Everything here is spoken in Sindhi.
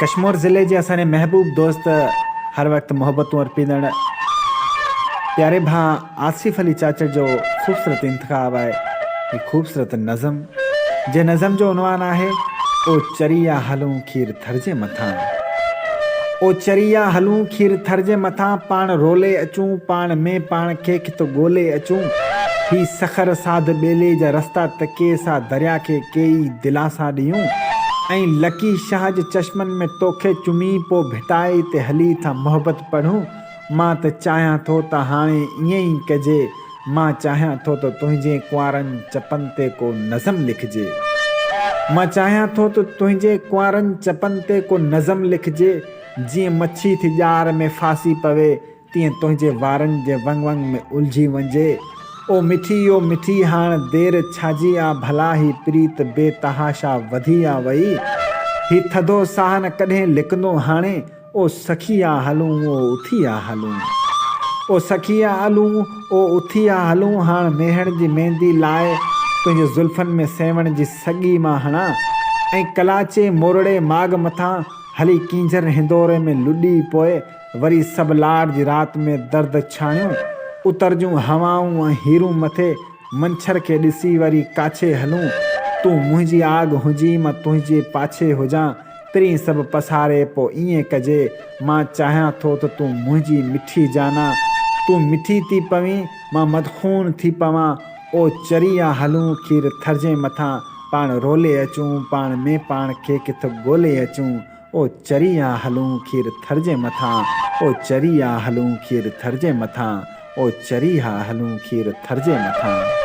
ڪشمور ضلعي جي اسان جي محبوب دوست هر وقت محبتون ارپيندڙ پياري ڀاء آصف علي چاچڙ جو خوبصورت انتخاب آهي هي خوبصورت نظم جنهن نظم جو عنوان آهي او چريا هلون کير ٿر جي مٿان او چريا هلون کير ٿر جي مٿان پاڻ رولي اچون پاڻ ۾ پاڻ کي کٿ ڳولي اچون هي سکر ساڌ ٻيلي جا رستا تڪي سا دريا کي ڪيئي دلاسا ڏيون ۽ لڪي شاهه جي چشمن ۾ توکي چمي پو ڀٽائي تي هلي ٿا محبت پڙهون مان ته چاهيان ٿو ته هاڻي ائين ئي ڪجي مان چاهيان ٿو ته تنهنجي ڪنوارن چپن تي ڪو نظم لکجي. مان چاهيان ٿو ته تنهنجي ڪنوارن چپن تي ڪو نظم لکجي. جيئن مڇي ٿي ڄار ۾ ڦاسي پوي، تيئن تنهنجي وارن جي ونگ ونگ ۾ الجهي وڃجي. او مٺي او مٺي هاڻ دير ڇاجي آ ڀلا هي پريت بي تحاشا وڌي آ وئي. هي ٿڌو ساهه نه ڪڏهن لڪندو هاڻي. او سکي آ هلون او اٿي آ هلون. او سکي آ هلون او اٿي آ هلون هاڻ ميهڙ جي ميندي لاء تنهنجي زلفن ۾ سيوهڻ جي سڳي مان هڻان ۽ ڪلاچي مورڙي ماڳ مٿان هلي ڪينجهر هندوري ۾ لڏي پوء وري سڀ لاڙ جي رات ۾ درد ڇاڻيون اتر جون هوائون ۽ هيرون مٿي منڇر کي ڏسي وري ڪاڇي هلون تون منهنجي آڳ هجين مان تنهنجي پاڇي هجان پرين سڀ پساري پو ائين ڪجي، مان چاهيان ٿو ته تون منهنجي مٺي جانا، تون مٺي ٿي پوين، مان مدخون ٿي پوان، او چري آ هلون کير ٿرجين مٿان، پاڻ رولي اچون، پاڻ ۾ پاڻ کي ڪٿ ڳولي اچون، او چري آ هلون کير ٿرجين مٿان، او چري آ هلون کير ٿرجين مٿان، او چري آ هلون کير ٿرجي مٿان.